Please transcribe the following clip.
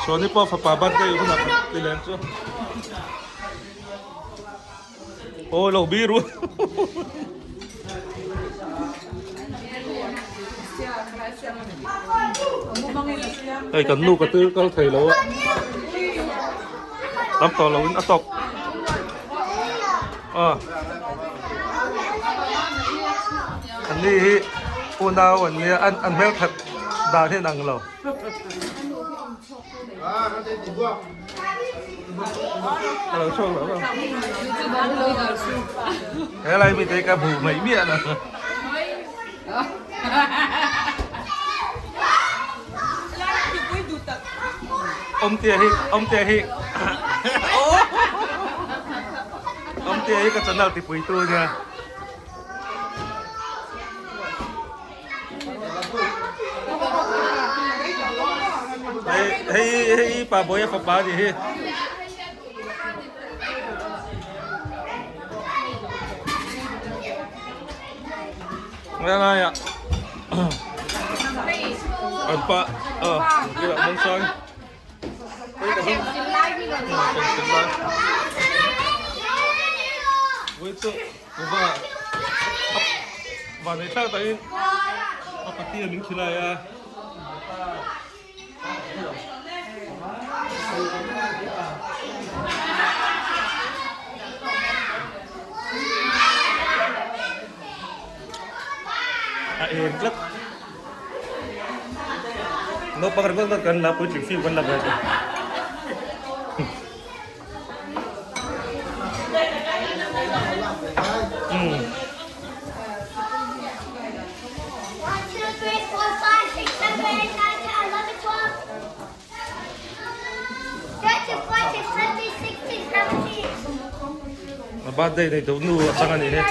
Chhuani pawh fapa birthday hunah kan ti leh ang chu. Aw lo biru. Hei kan nu ka tir kal thei lo a. Tam tawh lo in a tawk. A. An ni hi unau an nia an an hmelthat dan hi an ang lo. A lo chhuak lo lo. Helai mi te ka bu mai miah lo. Awmtea hi Awmtea hi Awmtea hi ka channel tipuitu ania. Hei hei hei pa Bawia fapa a nih hi. Ngai a an pa a kila mong sang Vui chu va va nei thlak takin a patia min khilai a. A eng tlat. Naupang ringawt ringawt kan la puitling film kan la ve tawh. Umm. A birthday nei tawh nu a chang a nih hi.